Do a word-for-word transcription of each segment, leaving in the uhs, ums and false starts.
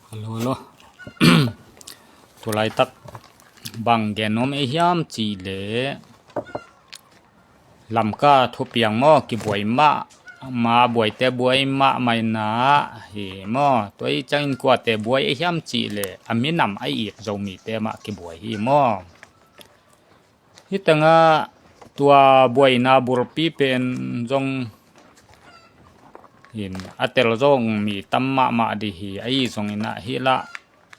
Hello, hello. Tulaitak bang gen nuam ei hiam cih leh Lamka thupiang maw, kibuai mahmah, buaite buai mahmah inah hi maw. Tua hi ciangin kuate buai ei hiam cih leh a minam a it Zomite mah kibuai hi maw. Hih tengah tua buaina bulpi pen zong in a tel zong mi tam mahmah dih hi. Ahi zongin ah hih lah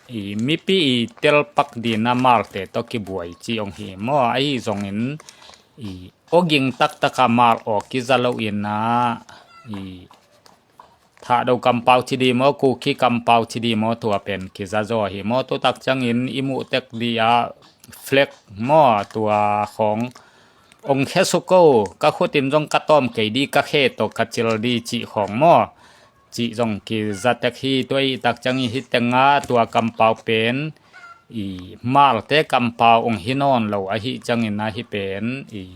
i mipi i telpak dina malte tawh kibuai ci ong hi maw. Ahi zongin i awging taktaka mal aw kiza lo inah i Thahdo kampau ci dih maw, Kuki kampau ci dih maw, tua pen kiza zaw hi maw. Tutak ciangin i muh tek dih ah flag maw, tua khawng ong khe suk ko, ka khutin zong ka tawm kei dih, ka khe tawh ka cil dih cih khawng maw, cih zong kiza tek hi. Tua i tak ciangin hih tengah tua kampau pen i malte kampau ong hi nawn lo ahi ciangin ah hih pen i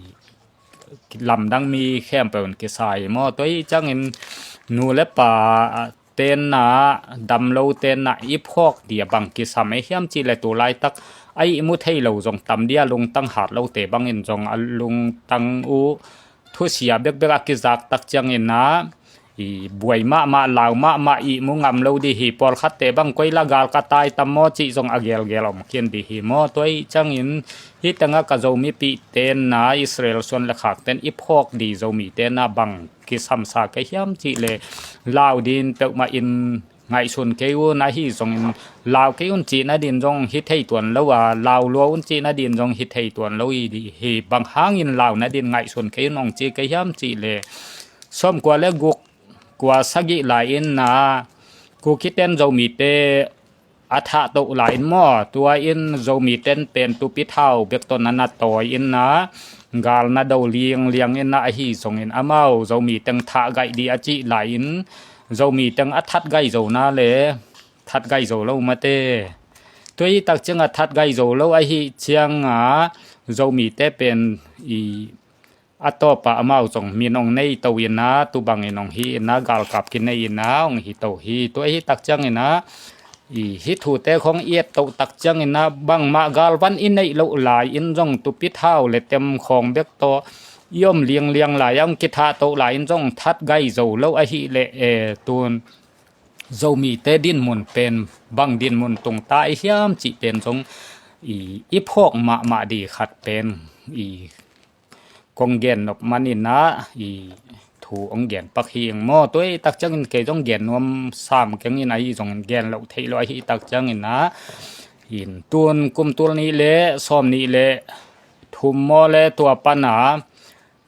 lamdang mi khempeuh in kisa hi maw. Tua hi ciangin nu le pa tenna, damlo tenna i phawk dih a bang kisam ei hiam cih leh tulaitak a ihmu thei lo zong tam dih a, lungtang hat lote bangin zong a lungtang uh thusia bekbek a kizak tak ciangin ah i buai mahmah, lau mahmah, ihmu ngam lo dih hi. Pawlkhatte bang koi la gal ka tai tam maw cih zong a gelgel om khin dih hi maw. Tua hi ciangin hih tengah ka Zomipih tenna, Israel suan le khakten i phawk dih Zomi tenna bang kisamsa kei hiam cih leh lau din peuhmah in ngaihsun kei un, ahi zongin lau kei un cih nadin zong hi thei tuan lo a, lau lua un cih nadin zong hi thei tuan lo i dih hi. Bang hangin lau nadin ngaihsun kei un ong ci kei hiam cih leh sawmkua le guk, kua sagih lai inah Kukiten Zomite a thahtoh lai in maw, tua in Zomiten pen tupi thau bek tawh na na tawi inah gal na do liangliang inah, ahi zongin amau Zomi teng thahgaih dih a cih lai in Zomi teng a thatgaih zo na le thatgaih zo lo mate. Tua hi tak ciangah thatgaih zo lo ahi ciangah Zomite pen i a tawpah amau zong min ong nei to inah, tu bangin ong hi inah, galkap kinei inah ong hi to hi. Tua hi tak ciangin ah i hih thute khawng i et to tak ciangin ah bangmah galvan i neih loh lai in zong tupi thau le tem khawng bek tawh i om liangliang lai a, ong kithahtoh lai in zong thatgaih zo lo ahih leh e, tun Zomite dinmun pen bang dinmun tungta i hiam cih pen zong i, i phawk mahmah dih khat pen i kong gen nop man inah i thu ong gen pak hi ing maw. Tua hi tak ciangin kei zong gen nuam sam keng in, ahi zongin gen loh theih lo ahi tak ciangin ah in tun kum tul nih le sawm nih le thum maw le tua pana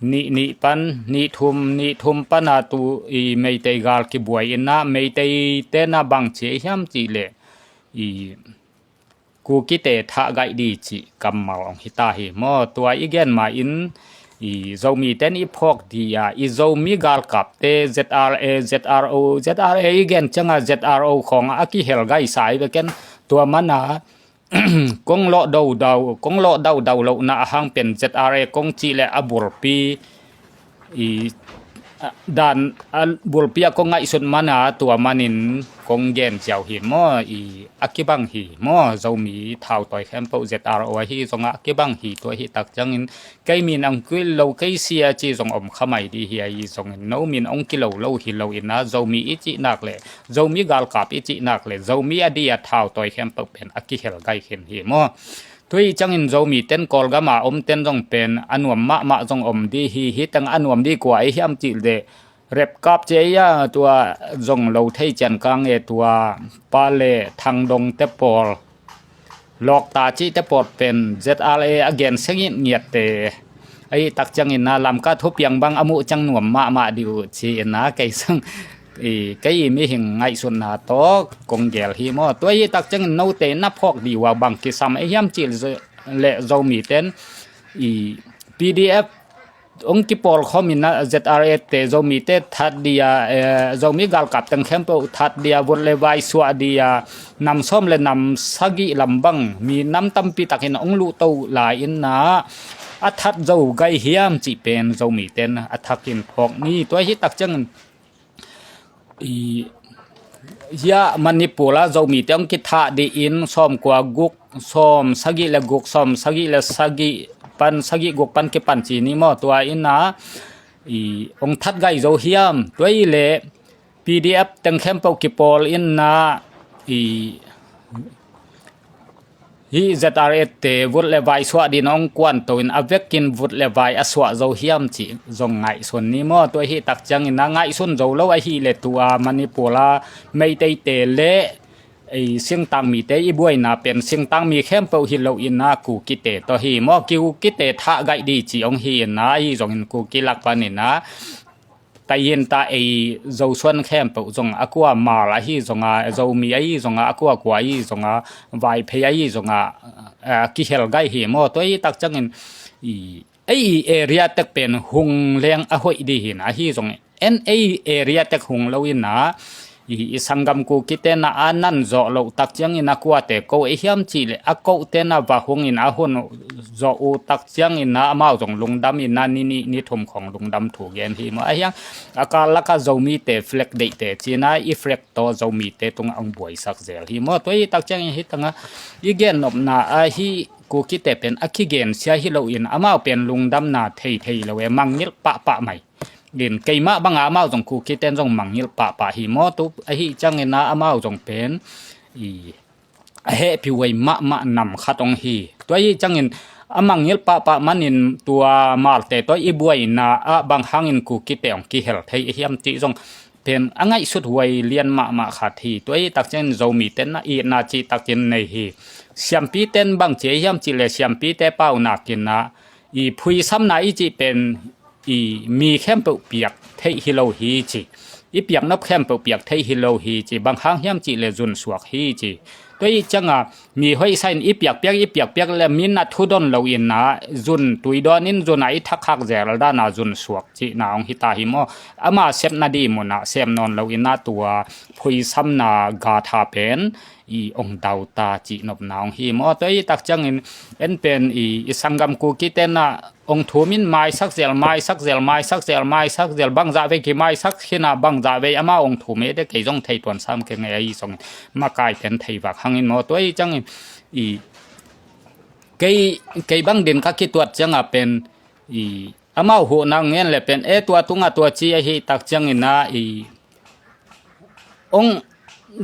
nih nih pan nih thum, nih thum pana tu i Meitei gal kibuai inah Meitei tenna bang ci ei hiam cih leh i Kukite thahgaih dih cih kammal ong hi ta hi maw. Tua i gen ma in i Zomiten i phawk dih a, i Zomi galkapte Z R A, Z R O, Z R A i gen ciangah Z R O khawngah a kihel gaihsa i beken. Tua mana kong lawh daudau, kong lawh daudau lohna a hang pen Z R A kong cih le a bulpi i dan a bulpi a kong ngaihsut mana tua manin kong gen ziau hi maw. I a kibang hi maw, Zomi thautawi khempeuh Z R O ahi zongah a kibang hi. Tua hi tak ciangin kei min ong kilo kei sia ci zong om kha mai dih hi, ahi zongin no min ong kilo lo hi lo inah Zomi i cih nak le Zomi galkap i cih nak le Zomi a dih a thautawi khempeuh pen a kihel gaih khin hi maw. Tua hi ciangin Zomiten Kawlgama omten zong pen a nuam mahmah zong om dih hi. Hih teng a nuam dih kua ei hiam cih leh Repkap ci ei a, tua zong lo thei cian kang e, tua pa le Thangdong te pawl, Lawkta cihte pawl pen Z R A a gen seng in ngiatte ahi tak ciangin ah Lamka thupiang bang a muh ciang nuam mahmah dih uh ci inah kei sang i, kei i mihing ngaihsutna tawh kong gel hi maw. Tua hi tak ciangin note na phawk dih uh a bang kisam ei hiam cih leh Zomiten i P D F ong kipawlkhawm inah Z R A te Zomite that dih a, eh, Zomi galkap teng khempeuh that dih a, vut le vai suah dih a, nam sawm le nam sagih lam bang mi nam tampi takin ong luhto lai inah a that zo gaih hiam cih pen Zomiten a thakin phawk ni. Tua hi tak ciangin i Hia Manipur a Zomite hong kithah dih in sawm kua guk, sawm sagih le guk, sawm sagih le sagih pan sagih guk pan kipan ci ni maw, tua in a i hong that gai zo hiam? Tua i le P D F teng khempeuh kipawl in a i hih Z R A te vut le vai suah ding hong kuanto in a vekin vut le vai a suah zo hiam cih zong ngaihsun ni maw. Tua hih tak ciangin a ngaihsun zo lo ahih le tua Manipur a Meiteite le ei singtang mite i buaina pen singtang mi khempeuh hi lo in a Kukite tawh hi maw. Kukite thah gaih dih cih hong hi in a, ahi zongin Kuki lak panin a tai in ta ei Zosuan khempeuh zong a kua Hmar ahi zonga, Zomi ahi zonga, a kua kua ahi zonga, Vaiphei ahi zonga, a kihel gai hi maw. Tua i tak ciangin i ei area tek pen hung leng a hoih dih hi in a, ahi zongin en ei area tek hung lo in a i, i sanggam Kukite na a nan zawh loh tak ciangin a kuate ko ei hiam cih le a kote na va hung in a hun zawh uh tak ciangin a amau zong lungdam in a ni nih ni thum khong lungdam thu gen hi maw. A hiang a kal laka Zomite flag deihte cina i flag tawh Zomite tungah hong buaisak zel hi maw. Tua i tak ciangin hi tanga i gennopna ahi Kukite pen a kigensia hi lo in amau pen lungdamna thei thei lo e, mangngilh pahpah mai. Din keimah banga amau zong Kukiten zong mangngilh pahpah hi maw. Tu ahi ciangin a amau zong pen i a hehpih huai mahmah nam khat hong hi. Tua ahi ciangin a mangngilh pahpah manin tua Hmarte tawh i buaina ah bang hangin Kukite hong kihel thei a hiam cih zong pen a ngaihsut huai lian mahmah khat hi. Tua ahi tak ciangin Zomite na itna cih takin nei hi. Siampite in bang ci a hiam cih le siampite paunak in a i phuisamna i cih pen i mi khempeuh piak theih hi lo hi ci. I piaknop khempeuh piak theih hi lo hi ci. Bang hang hiam cih le zunsuak hi ci. Tua i cianga mi hoihsa in i piakpiak i piakpiak le mi na thudon lo in a zun tuidon in zun a i thakhak zel dana zunsuak cihna hong hi ta hi maw. Ama sepna dih munah sep nawn lo in a tua phuisamna gatha pen i ong dauta cihnopna ong hi maw. Tua i tak ciangin en pen i, i sanggam Kukite na ong thum in maisak zel, maisak zel, maisak zel, maisak zel, bangzah vei kimaisak khin a bangzah vei amau ong thum e de kei zong thei tuan sam kei ngei ahi zongin makai pen thei vak hangin maw. Tua i ciangin i kei, kei bang din ka kituat cianga pen i amau huhna ngen le pen e tua tunga tua ci ahi tak ciangin a i ong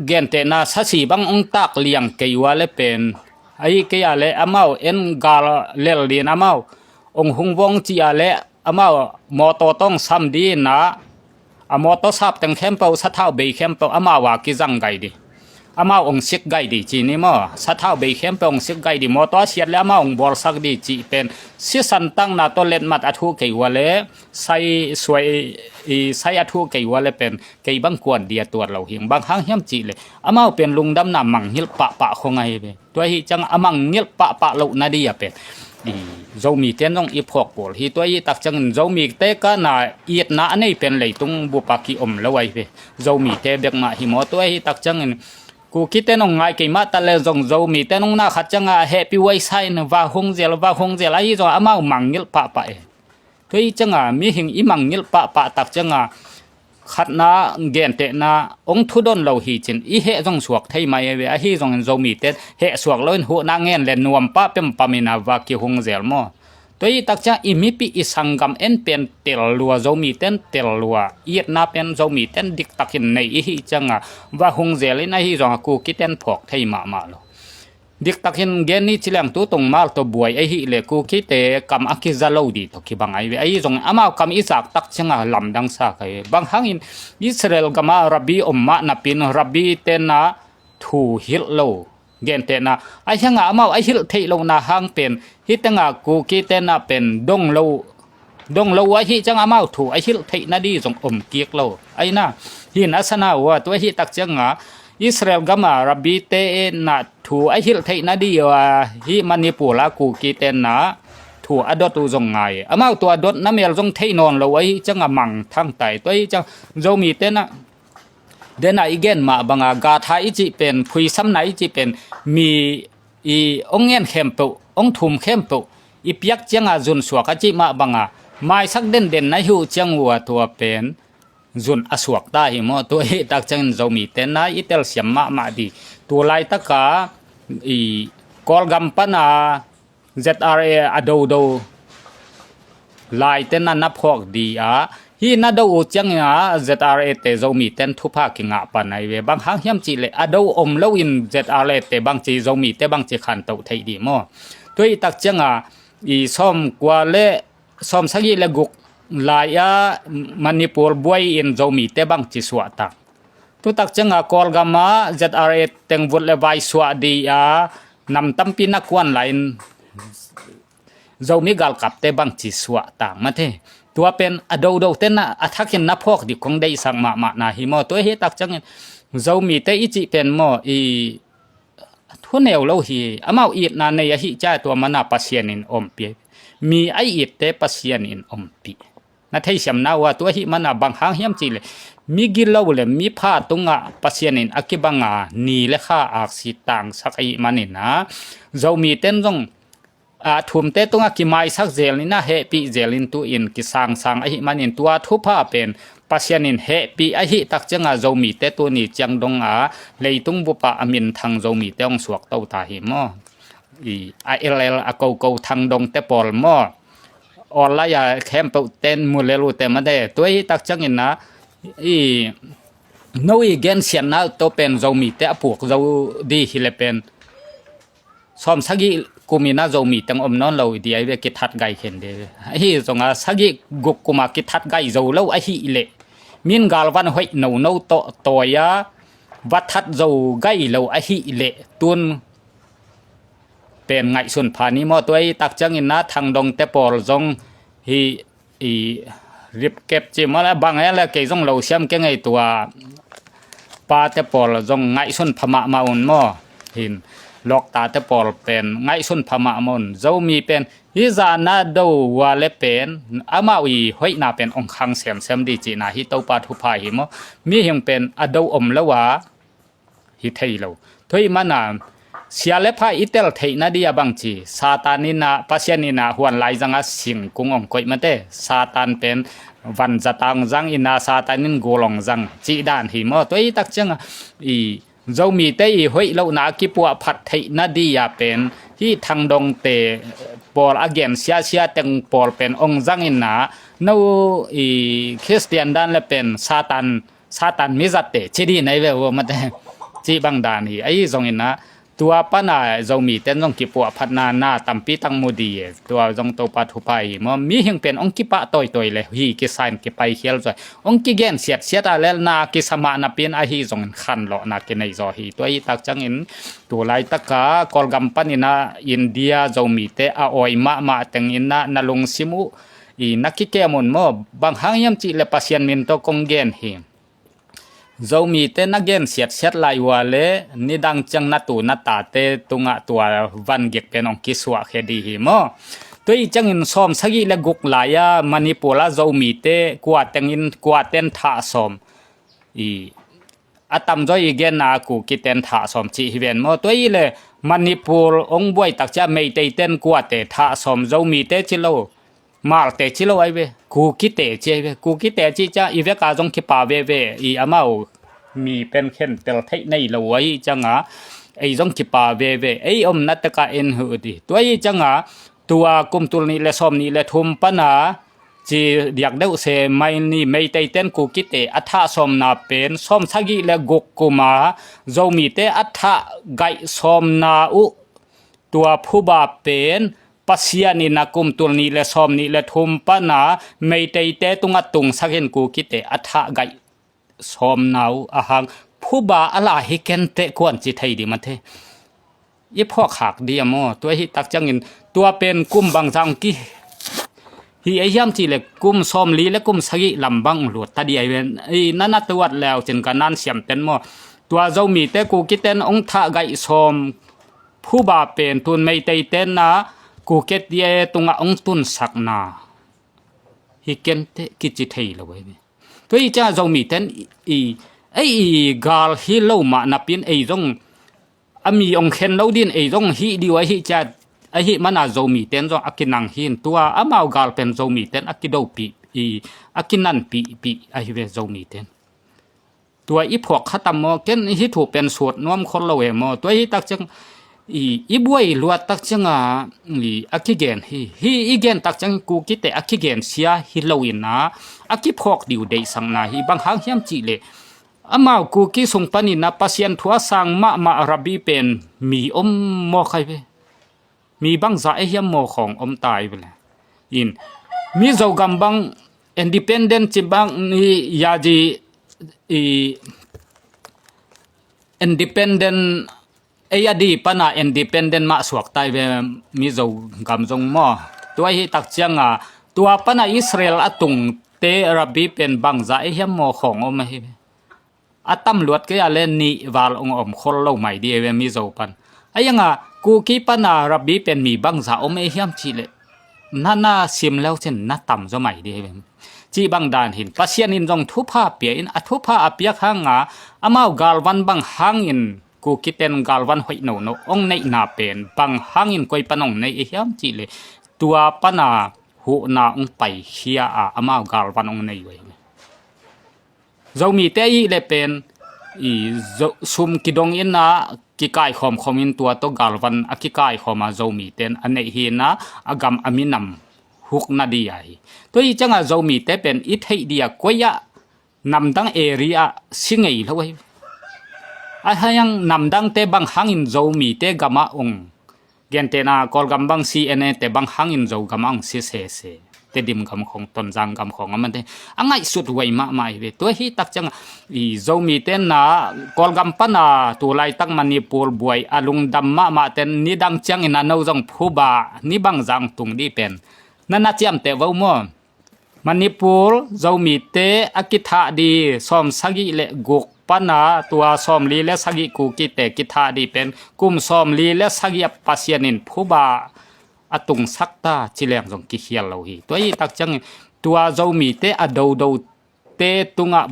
gentehna sasi bang ong tak liang kei ua le pen ahi kei a le amau en gal lel din amau ong hung vong ci a le amau mawtaw tawng sam din a a mawtaw sap teng khempeuh sathau bei khempeuh amau a kizang gai di. Amau ong sik gai di ci ni maw. Sathau bei khempeuh ong sik gai di, mawtaw a siat le amau ong bawlsak di cih pen sisan takna tawh letmat a thu kei ua le sai suai i sai a thu kei ua le pen kei bang kuan dia tuat lo hing. Bang hang hiam cih le amau pen lungdamna mangngilh pahpah khong ahi ve. Tua hi ciang a mangngilh pahpah lohna di a pen i Zomite in zong i phawk pawl hi. Tua hi tak ciangin Zomite kana itna a nei pen leitung bupa ki om lo ahi ve. Zomite bek mah hi maw. Tua hi tak ciangin Kukite nong ngai kei mah ta le zong Zomite nong na khat cianga hehpih huai sa in va hung zel, va hung zel ahi zong amau mangngilh pahpah e. Tua hi cianga mihing i mangngilh pahpah tak cianga khatna gentehna ong thudon lo hi cin i heh zong suak thei mai e ve. Ahi zongin Zomite heh suak loin huhna ngen le nuampa pempam in a va kihung zel maw. Tua hi tak ciang i mipih i sanggam en pen tel lua, Zomite in tel lua, itna pen Zomite in diktakin nei i hi cianga va hung zel in ahi zonga Kukite in phawk thei mahmah lo. Diktakin gen ni ci leng tu tung mal tawh buai ahi le Kukite kam a kiza lo di tawh kibang ahi ve. Ahi zongin amau kam i zak tak cianga lamdang sa ka hi. Bang hangin Israel gama rabbi om mah napin rabbi tena thu hilh lo. Gentehna a hianga amau a hilh theih lohna hang pen hitenga Kukite na pen dong lo, dong lo uh ahi cianga amau thu a hilh theihna di zong om kik lo. Aina hin a sana uh a tua hi tak cianga Israel gama rabbi te na thu a hilh theihna di uh a hi Manipur a Kukite na thu a dot uh zong ngai. Amau tua dotna mel zong thei nawn lo ahi cianga mang thangtai. Tua hi ciang Zomite na dena i gen mah banga gatha i cih pen, phuisamna i cih pen mi i ong ngen khempeuh, ong thum khempeuh i piak cianga zunsuak a cih mah banga maisak denden na hi uh ciang uh a tua pen zun a suak ta hi maw. Tua hi tak ciangin Zomite na i telsiam mahmah di. Tu laitaka i Kawlgam pana Z R A a dodo laite na na phawk di a, hi na do uh ciangin a Z R A te Zomite in thupha kingah pan ahi ve. Bang hang hiam cihleh a do om loin Z R A te bangci, Zomite bangci khantoh theih di maw. Tua hi tak cianga i sawm kua le sawm sagih le guk lai-a Manipur buai-in Zomite bangci suahtak. Tutak cianga Kawlgama Z R A tengvut le vai suah di a nam tampi na kuan lai-in Zomi galkapte bangci suahtak mate. Tua pen a dodote na a thakin na phawk di kong deihsak mahmah na hi maw. Tua hi tak ciangin Zomite i cih pen maw, i thu neu lo hi, amau itna nei ahi cia tua mana Pasian in ompih. Mi a itte Pasian in ompih. Na theisiamna uh a tua ahi mana bang hang hiam cihleh mi gilo le mi pha tungah Pasian in a kibanga ni le kha aksi tangsak ahi manin a Zomite in zong a thumte tungah kimaisak zelin a hehpih zelin tu-in kisangsang ahi manin tua thupha pen Pasian in hehpih ahi tak cianga Zomite tuni ciang donga leitung bupa a minthang Zomite hong suakto ta hi maw. I a elel a koko thang dongte pawl maw. Online a khempeuh ten mu lel uhte mate. Tua ahi tak ciangin a i no i gensiatna to pen Zomite a puk zo di hi le pen sawm sagih kumin a Zomi teng om nawn lo i di ahi ve, kithat gai khen de. Ahi zonga sagih guk kuma kithat gai zo lo ahi leh min galvan hoih nono tawh tawi a va that zo gai lo ahi leh tun pen ngaihsun pha ni maw. Tua ahi tak ciangin a thang dongte pawl zong hi i ripkep ci maw le bang e le kei zong lo siam kei ngei tua pate pawl zong ngaihsun pha mahmah un maw. Hin loktate pawl pen ngaihsun pha mahmah un. Zomi pen hi zahna do ua le pen amau i hoihna pen ong khang semsem di cihna hi Topa thupha hi maw. Mihing pen a do om lo a hi thei lo. Tua ahi mana sia le pha i tel theihna di a bangci Satan in a Pasian in a huan lai zanga singkung ong koih mate. Satan pen van zatang zang in a Satan in gul ong zang cih dan hi maw. Tua ahi tak cianga i Zomite i hoih lohna a kipuah phat theihna di a pen hi thang dongte pawl a gen siasia teng pawl pen ong zang in a no i Khristian dan le pen Satan Satan mizatte ci di nai ve ua mate. Cih bang dan hi ahi zongin a tua pana Zomite in zong kipuah phatna na tampi tak mu di e. Tua zong Topa thupha hi maw. Mihing pen ong kipah tawitawi le hi kisain kipai khial zaw. Ong kigen siatsiat a le na kisa mah napi in ahi zongin khanlawhna kinei zaw hi. Tua ahi tak ciangin tu laitaka Kawlgam panin a India Zomite a awi mahmah teng in a na lungsim uh i na kikem un maw. Bang hang hiam cihleh Pasian min tawh kong gen hi. Zomite na gen siatsiat lai ua le nidang ciang na tu na tate tungah tua vangik pen ong kisuahkhia di hi maw. Tua ahi ciangin sawm sagih le guk lai-a Manipur a Zomite kua tengin kua ten thah sawm i a tamzaw i genna a Kukite in thah sawm cih hi ven maw. Tua ahi le Manipur ong buai tak cia Meiteite in kuate thah sawm, Zomite ci lo. Malte ci lo ahi ve, Kukite ci ahi ve. Kukite ci cia i veka zong kipa veve i amau mi pen khentel theih nei lo ahi cianga ei zong kipa veve, ei omna teka en huh di. Tua ahi cianga tua kum tul nih le sawm nih le thum pana ci diak deuh se mai ni Meiteite in Kukite a thah sawmna pen sawm sagih le guk kuma Zomite a thah gaih sawmna uh tua phuba pen Pasian in a kum tul nih le sawm nih le thum pana Meiteite tungah tungsak in Kukite a thah gaih sawmna uh a hang phuba a la hi kenteh kuan ci thei di mate. I phawk hak di a maw. Tua hi tak ciangin tua pen kum bangzang ki hi ei hiam cihleh kum sawmli le kum sagih lam bang lut ta di ahi ven. I nana tuat leu cin ka nan siam ten maw. Tua Zomite Kukite in ong thah gaih sawm phuba pen tun Meiteite in a Kukite tungah ong tunsakna hi kenteh kici thei lo ahi ve. Tua hi ciang Zomite in i, ei i gal hi lo mah napi in ei zong a mi ong khen lo din ei zong hih di uh ahi cia, ahi mana Zomite in zong a kinang hi in tua amau gal pen Zomite in a kidopih i a kinanpihpih ahi ve Zomite. Tua i phawk kha tam maw, ken hih thu pen sut nuam khol lo e maw. Tua hi tak ciang i, i buai luat tak cianga i, a kigen hi, hi i gen tak ciang Kukite a kigen sia hi lo in a, a kiphawk diu deihsakna hi. Bang hang hiam cihleh amau Kuki sung panin a Pasian thu a sang mahmah rabbi pen mi om maw khai ve. Mi bangzah e hiam maw khawng om tai vele. In, Mizo gam bang independent ci bang ni ya ji i independent, ei a di pana independent mah suak tai ve Mizo gam zong maw. Tua hi tak cianga tua pana Israel a tungte rabbi pen bangzah e hiam maw khawng om ahi ve. A tam luat kei a le nih val ong om khol lo mai di e ve Mizo pan. A yanga Kuki pana rabbi pen mi bangzah om e hiam cihleh na na sim leu cin na tam zaw mai di e ve. Cih bang dan hin Pasian in zong thupha pia in a thupha a piak hanga amau galvan bang hangin Kukiten galvan hoih nono ong neihna pen bang hangin koi pan ong nei e hiam cihleh tua pana huhna ong paikhia a amau galvan ong nei uh ahi ve. Zomite i le pen i zo, sum kidong in a kikaikhawm khawm in tua tawh galvan a kikaikhawm a Zomite in a neih hi in a a gam a minam hukna di ahi. Tua hi cianga Zomite pen i theih di a koi ah namdang area si ngei lo ahi. A hiang namdangte bang hangin Zomite gam ah ong Gentehna Kawlgam bang C N A te bang hangin Zogam ang si sese. Tedim gam khong, Tonzang gam khong a mante a ngaihsut huai mahmah hi ve. Tua hi tak ciang i Zomite na Kawlgam pana tulaitak Manipur buai a lungdam mahmah ten nidang ciangin a no zong phuba ni bang zang tung di pen na na ciamteh vo maw? Manipur Zomite a kithah di sawm sagih le guk pana tua sawmli le sagih Kukite kithah di pen kum sawmli le sagih a Pasian in phuba a tungsak ta ci leng zong kikhial lo hi. Tua hi tak ciangin tua Zomite a dodote tungah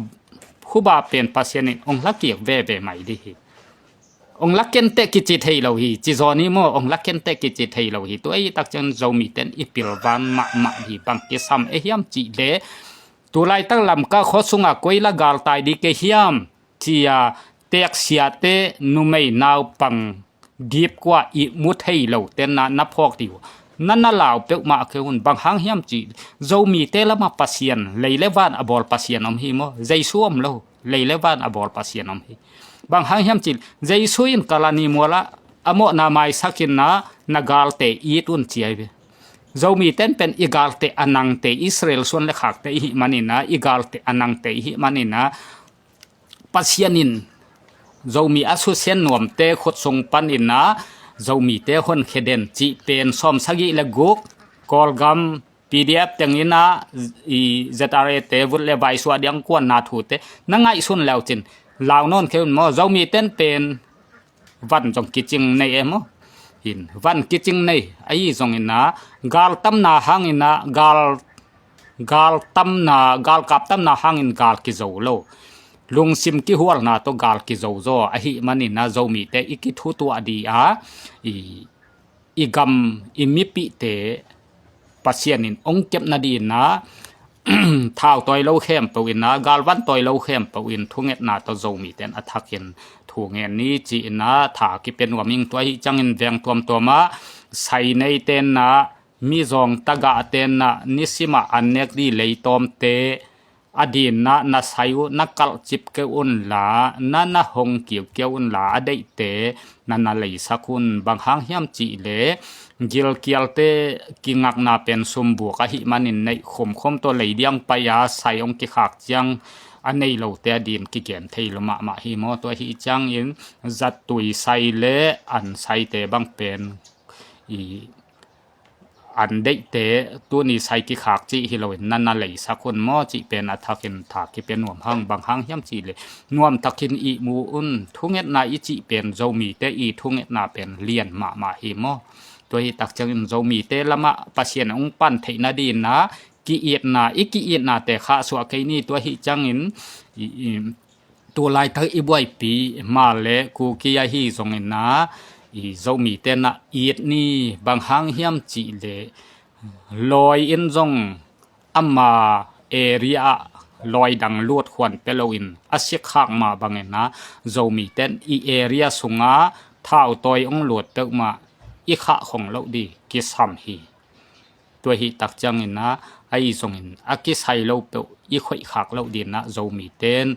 phuba pen Pasian in ong lakik veve mai di hi. Ong lakenteh kici thei lo hi, ci zaw ni maw, ong lakenteh kici thei lo hi. Tua i tak ciang Zomite in i pilvan mahmah hi bang kisam e hiam cih le tulaitak Lamka khuasunga koila galtai di kei hiam cia teksiate numei naupang dipkua i mu thei lo tenna na phawk diu. Na na lau peuhmah a kei hun bang hang hiam cih Zomite lama Pasian lei le van a bawl Pasian om hi maw, Jesu om lo. Lei le van a bawl Pasian om hi. Bang hang hiam cih Jesu in Kalani muala a mawhna maisak inna na galte it un ciai ve. Zomite in pen i galte a nangte Israel suan le khakte i hih maninna i galte a nangte i hih maninna Pasian in Zomi a susian nuamte khutsung paninna Zomite honkhia den cih pen sawm sagih le guk Kawlgam P D F teng inna i Z R A te vut le vaisuah diang kuanna thute na ngaihsun leucin lau nawn kei un maw? Zomite in pen van zong kicing nei e maw? Hin van kicing nei ahi zong inna galtamna hang inna gal galtamna galkaptamna hangin gal kizo lo. Lungsim kihualna tawh gal kizo zaw ahi maninna Zomite i kithutuah di a i i gam i mipihte Pasian in ong kepna dinna thau tawi lo khempeuh inna galvan tawi lo khempeuh in thungetna tawh Zomite in a thakin thungen ni ci inna tha kipia nuam ing. Tua hi ciangin veng tuamtuamah sai nei tenna mizawng tagah tenna nisimah an nek di leitawmte a dinna na sai uh na kalhcip keu unla na na hong kiukiau unla a deihte na na leisak un. Bang hang hiam cih le gilkialte kingakna pen sumbuk ahi manin neih khumkhum tawh leidiang pai a sai hong kikhak ciang a nei lote a din kigen thei lo mahmah hi maw? Tua hi ciangin zattui sai le an saite bang pen i an deihte tuni sai kikhak cih hi loin na na leisak un maw cih pen a thakin tha kipia nuam hang. Bang hang hiam cih le nuam takin ihmu un. Thungetna i cih pen Zomite i thungetna pen lian mahmah hi maw? Tua hi tak ciangin Zomite lamah Pasian ong pan theihna dinna ki-itna i ki-itnate khahsuah kei ni. Tua hi ciangin i, i, tulaitak i buaipi ma le Kuki ahi zongin a i Zomite na it ni. Bang hang hiam cih le lawi in zong ama area ah lawi dang lut khuan pia loin a sikhak mah bangin ah Zomite in i area sungah thautawi hong lut peuhmah i khah khong loh ding kisam hi. Tua hi tak ciangin ah ahi zongin a kisai lo peuh i khoih khak loh dingin ah Zomite in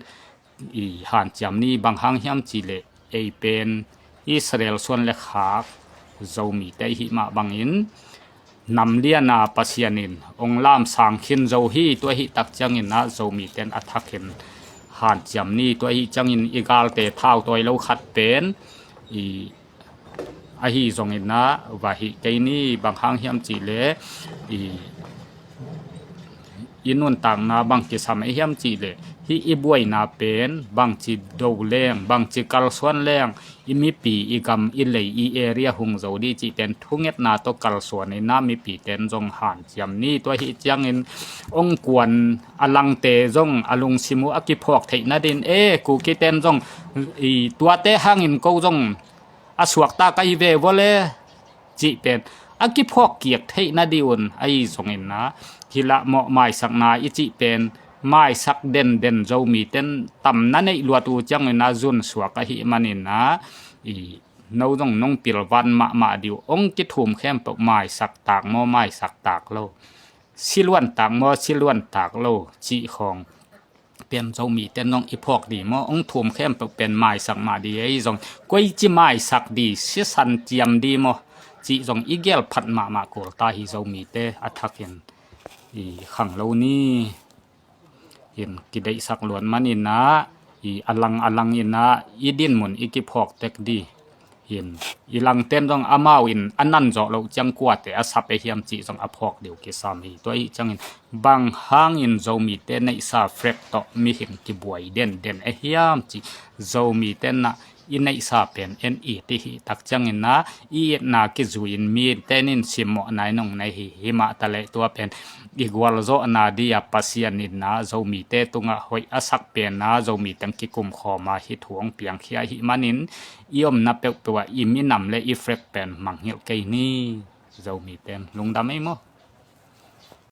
i hanciam ni. Bang hang hiam cihleh ei pen Israel suan le khak Zomite i hih mah bangin nam liana Pasian in hong lamsang khin zo hi. Tua hi tak ciangin ah Zomite in a thakin hanciam ni. Tua hi ciangin i galte thautawi lo khat pen i ahi zongin ah va hih kei ni. Bang hang hiam cihleh i i nuntakna bang kisam ahi hiam cihleh hih i buaina pen bangci do leng, bangci kalsuan leng i mipi, i gam, i lei, i area hung zo ding cih pen thungetna tawh kalsuan in ah mipite in zong hanciam ni. Tua hi ciangin hong kuan a langte zong a lungsim uh a kiphawk theih nadingin, e, Kukite in zong i tuate hangin ko zong a suakta ka hi ve vua le cih pen a kiphawk kiak theih nading un. Ahi zongin ah hih lah mawh maisakna i cih pen maisak denden Zomite in tam na neih luat uh ciangin ah zunsuak ahih manin ah i no zong nong pilvan mahmah ding uh. Hong kithum khempeuh maisak tak maw, maisak tak lo, si luan tak maw, si luan tak lo cih khawng pen Zomite in zong i phawk ding maw, hong thum khempeuh pen maisak mah ding. Ahi zong koici maisak ding, sisan ciam ding maw cih zong i gel phat mahmah kul ta hi. Zomite a thakin i khang lo ni. Hin kideihsak luat manin ah i a lang a lang in ah i dinmun i kiphawk tek ding. Hin i langte in zong amau in a nan zawh loh ciang kuate a sap ahi hiam cih zong a phawk ding uh kisam hi. Tua hi ciangin bang hangin Zomite neihsa flag tawh mihing kibuai denden ahi hiam cih Zomite in ah i neihsa pen en it i hih tak ciangin ah i itna kizui-in mite in simmawhna in hong nei hi. Himah taleh tua pen i gualzawhna ding a Pasian in ah Zomite tungah hoih a sak pen ah Zomite in kikum khawm a hih thu hong piangkhia ahih manin i omna peuhpeuh ah i minam le i flag pen mangngilh kei ni. Zomite in lungdam ei maw.